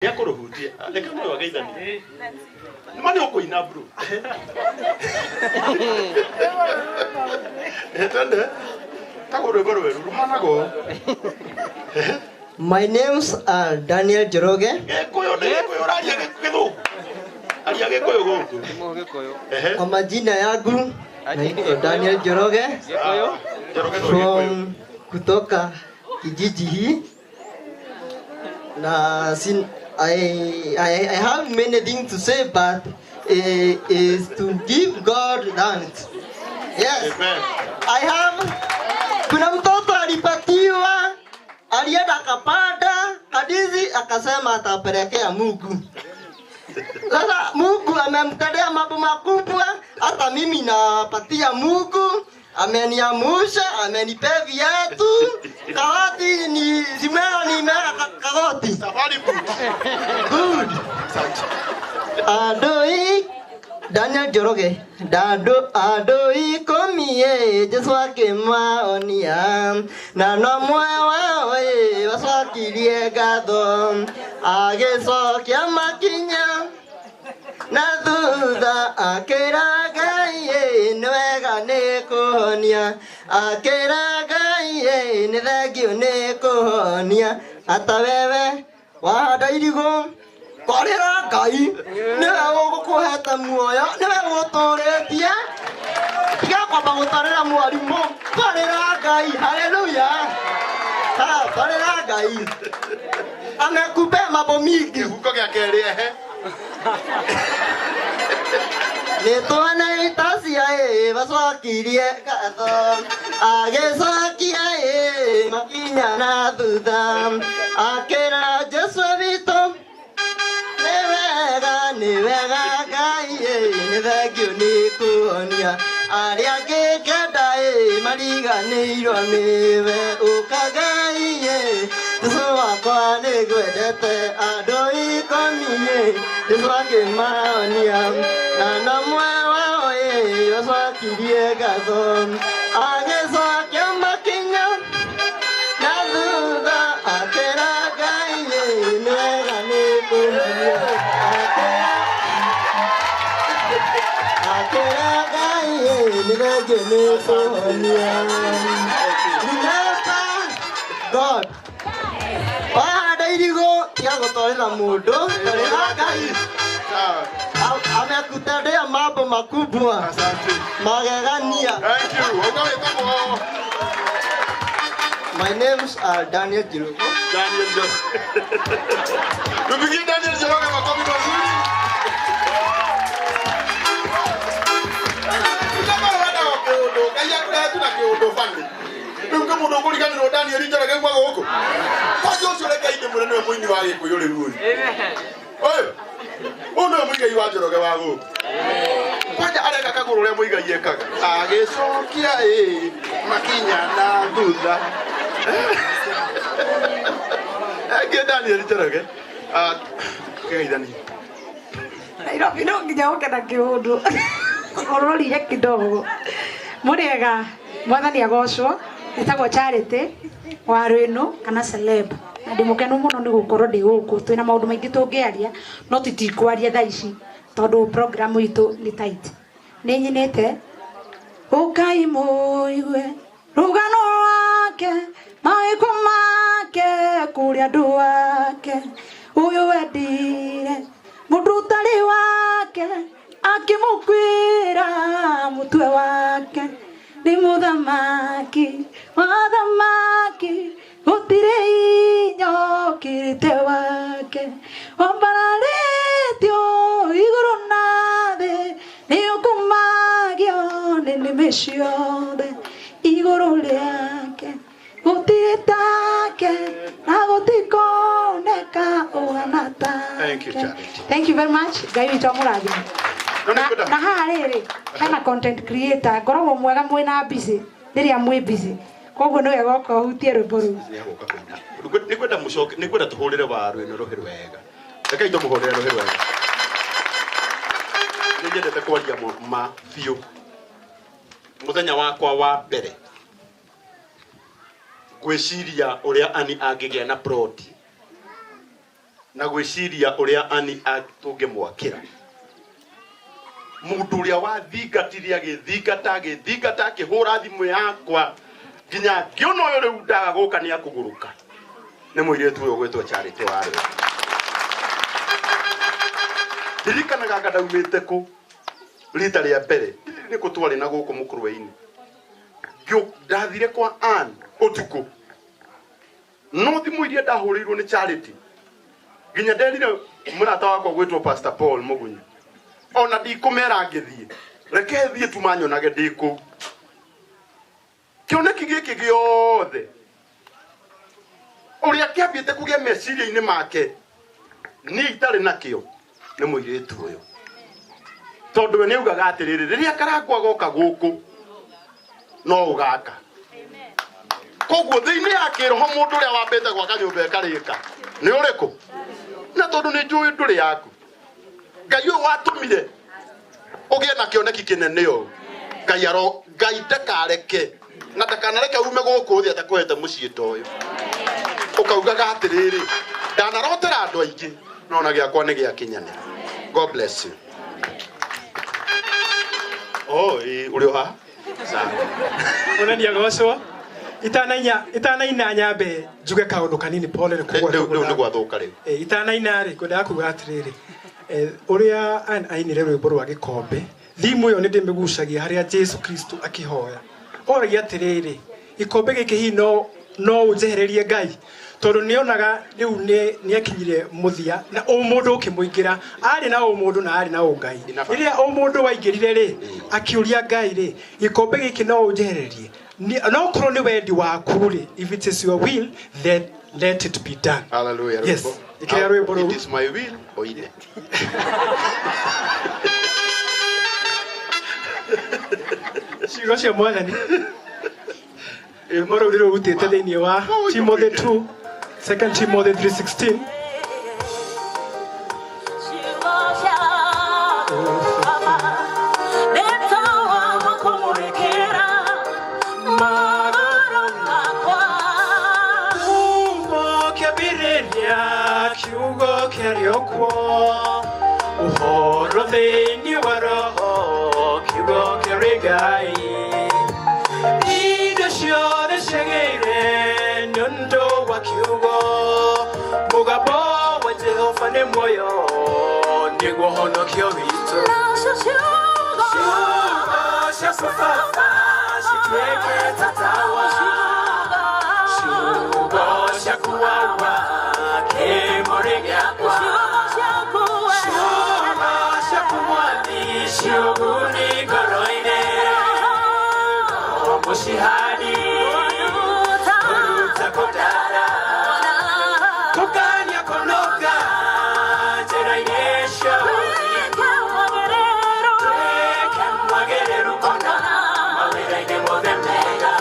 Nĩakũrũhutia. Reke mũndũ ageithanie. Nĩma nĩ ũkũina bro. Eh, twende. Tagwo rwĩmbo rwerũ rũhanaga ũũ. My names are Daniel Njoroge. Gĩkũyũ nĩ Gĩkũyũ ũraria Gĩthũngũ. Aria Gĩkũyũ gũkũ. Ehe. Kwa majina yangu naitwa Daniel Njoroge Gĩkũyũ. Njoroge no Gĩkũyũ. from kutoka kijiji hii na sin, I have many things to say but is to give God thanks. Yes. Amen. I have kuna mtoto alipatiwa alienda akapanda hadithi akasema atapelekea Mungu. Sasa Mungu amemtendea mambo makubwa, hata mimi napatia Mungu. Ameniamusha, amenipea viatu, karoti ni zimera nimeweka karoti. Safari boot. Good. Asante. Adoi Daniel Njoroge ndandũ andũ ikũmi ĩ Jesũ akĩmaonia na no mwe wao ĩ wacokirie ngatho agĩcokia makinya na thutha akĩra Ngai ĩ nĩ wega nĩ kũhonia akĩra Ngai ĩ nĩ thengiũ nĩ kũhonia ata wewe wahanda irigũ twarĩra Ngai nĩwe ũgũkũhete muoyo nĩwe ũgũtũrĩtie tiga kwamba gũtwarĩra mwarimũ twarĩra Ngai haleluya. Ha, twarĩra Ngai amekupe mambo mingi. Kĩhuko gĩa kerĩ ehe. Nĩtwana itacia ĩ bacokirie ngatho agĩcokia ĩ makinya na thutha akĩra Jesũ witũ nĩ wega nĩ wega Ngai ĩ nĩ thengiũ nĩ kũhonia arĩa angĩ kenda ĩ mariganĩirwo nĩwe ũka Ngai ĩ Jesũ wakwa nĩ ngwendete andũ ikũmi ĩ Jesũ akĩmaonia na no mwe wao ĩ wacokirie ngatho agĩcokia makinya na thutha akĩra Ngai ĩ nĩ wega nĩ kũhonia akĩra akĩra Ngai ĩ nĩ thengiũ nĩ kũhonia. Remember God. Wahanda irigũ tiga gũtwarĩra mũndũ twarĩra Ngai. Sawa. Amekutendea mambo makubwa Asante. magegania. Thank you. Ũka wĩtagwo My names are Daniel Njoroge. Daniel Njoroge. Tupigie Daniel Njoroge makofi mazuri. Ndakora wenda kĩũndũ, Ngai akũrehe tu na kĩũndũ bani. Rĩu kĩ mũndũ ũkũriganĩrwo Daniel Njoroge kuma gũkũ. Kwanja ũcio reke ndĩmwĩre nĩwe mũini wa Gĩkũyũ rĩu ũyũ. Ũyũ. Ũyũ nĩwe mũigai wa Njoroge wa gũkũ. Kwanja areka kagũrũ ũrĩa mũigai ekaga. Agĩcokia ĩ makinya na thutha. Engĩ Daniel Njoroge. Ah, kĩgeithanie. Nairobi no nginya ũke na kĩũndũ ũrorire kidogo. Mũrĩega, mwathani agocwo. Ĩtagwo Charity wa Rwĩnũ kana celeb na ndĩ mũkenu mũno nĩ gũkorwo ndĩ gũkũ. Twĩna maũndũ maingĩ tũngĩaria no titikwaria thaa ici tondũ program itũ nĩ tight. Nĩ nyinĩte ũkai mũigue rũgano rwake mawĩko make kũrĩa andũ ake ũyũ wendire mũndũ ũtarĩ wake akĩmũkuĩra mũtwe wake nĩ mũthamaki wa thamaki gũtirĩ inya ũkĩrĩte wake wambararĩtio igũrũ na thĩ nĩ ũkumagio nĩ nĩmĩ ciothe igũrũ rĩake gũtirĩ take na gũtikoneka ũhana Thank you, take. Charity. Thank you very much. Ngai witũ amũrathime. No, nĩ Na, kwenda- na haha rĩrĩ hena content creator ngoragwo mwega mwĩna busy rĩrĩa mwĩ busy koguo nĩ wega ũka ũhutie rwĩmbo rũu. Nĩegũka kũina. Nĩ kwenda mũcoke, nĩ kwenda tũhũrĩre waru ĩno rũhĩ rwega. Rekei tũmũhũrĩre rũhĩ rwega. Nĩ nyendete kwaria ma biũ. Mũthenya wakwa wa mbere ngwĩciria ũrĩa Ani angĩgĩa na plot. Na gwĩciria ũrĩa ani tũngĩmwakĩra. Mũndũ ũrĩa wathingatire agĩthingata agĩthingata akĩhũra thimũ yakwa nginya ngĩona ũyũ rĩu ndaga gũka nĩ akũgũrũka. Nĩ mũirĩtu ũyũ ũgwĩtwo Charity Warũĩ. Ndirikanaga anga ndaumĩte kũ rita rĩa mbere nĩ kũ twarĩ na gũkũ mũkũrwe-inĩ. Ndathire kwa Ann ũtukũ. No thimũ iria ndahũrĩirwo nĩ Charity nginya nderire mũrata wakwa gwĩtwo Pastor Paul Mugunyi ona ndikũmera ngĩthiĩ reke thiĩ tu manyonage ndĩ kũu. Kĩoneki gĩkĩ gĩothe ũrĩa kĩambĩte kũgĩa meciria-inĩ make niĩ itarĩ nakĩo nĩ mũirĩtu ũyũ. Tondũ we nĩaugaga atĩrĩrĩ rĩrĩa Karangũ agoka gũkũ no ũgaka. Koguo thĩinĩ ya kĩroho mũndũ ũrĩa wambĩte gwaka nyũmba ĩkarĩka nĩ ũrĩkũ? Na tondũ nĩ njũĩ ndũrĩ yaku. Ngai ũyũ watũmire ũgĩe na kĩoneki kĩnene ũũ. Ngai aro Ngai ndakareke na ndakanareke ume gũkũ thĩ atakũhete mũciĩ ta ũyũ. Ũkaugaga atĩrĩrĩ ndanarotera andũ aingĩ no ona gĩakwa nĩ gĩakinyanĩra. God bless you. Oh, ũrĩ o haha? Sawa. Onania gocwo. Itanaina nyambe njuge kaũndũ kanini pole nĩ kũgwa. Rĩu nĩ gwathũka rĩu. Itanaina rĩ ngwendaga kuga atĩrĩrĩ ũrĩa ainire rwĩmbo rwa gĩkombe thimu ĩyo nĩ ndĩmĩgucagia harĩa Jesu Kristo akĩhoya oragia atĩrĩrĩ gĩkombe gĩkĩ hihi no ũnjehererie Ngai tondũ nĩonaga rĩu nĩakinyire mũthia na ũmũndũ ũkĩmũingĩra arĩ na ũmũndũ na arĩ na ũngai rĩrĩa ũmũndũ waingĩrire rĩ akiũria Ngai rĩ gĩkombe gĩkĩ no ũnjehererie no korwo nĩ wendi waku rĩ if it is your will then let it be done. Hallelujah. Yes. It is my will oine. Ciugo cia Mwathani rwĩmbo rũu rũrutĩte thĩinĩ wa Timothy 2 2 Timothy 3:16. Uhoro thĩinĩ wa roho kiugo kĩrĩ Ngai indo ciothe ciagĩire nĩ ũndũ wa kiugo mũgambo wa Jehova nĩ muoyo nĩguo honokio witũ. Ciugo ciaku Baba cituĩke ta tawa ciugo ciaku Awa kĩmũrĩ gĩakwa Ciuguni ngoro-inĩ mũcihani kũruta kũndara kũkania kũnũnga njĩra-inĩ cia twĩke mwagĩrĩru kũna mawĩra-inĩ mothe mega.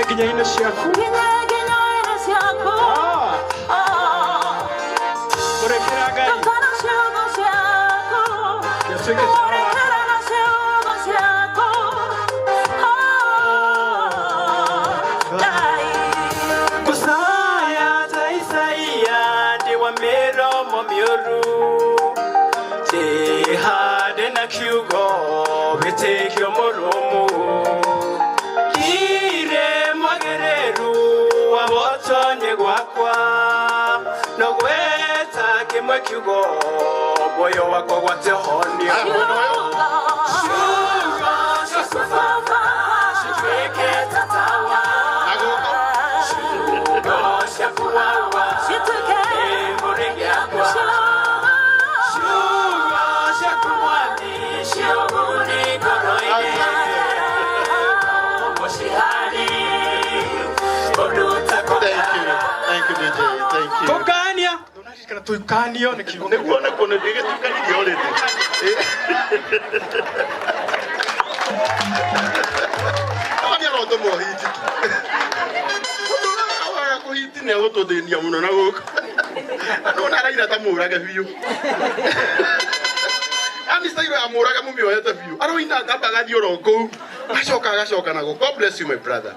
Nginya indo ciaku Kusaya ta Isaia ndi wa miromo mĩũru jihade na kiugo wĩtĩkio mũrũmu ire mwagĩrĩru wa botonye gwakwa no gweta kĩmwe kiugo moyo wakwa gwate honio. Ciugo ciaku Baba cituĩke ta tawa ciugo ciaku Awa kĩmũrĩ gĩakwa ciugo ciaku Mwathi ciũguni ngoro-inĩ mũcihani kũruta kũndara. Thank you DJ, thank you. Kũngania kana tukanio nĩ kiugo nĩguo nĩguo nĩgĩtukanirie already. Ani arotũmwo hiti waga kũhiti nĩ egũtũthĩnia mũno na gũkũ nona araina ta mũrage biũ ani stairo ya mũrage mũmĩoete biũ aroina ngamba agathiĩ oro kũu Gacoka agacoka naguo. God bless you, my brother.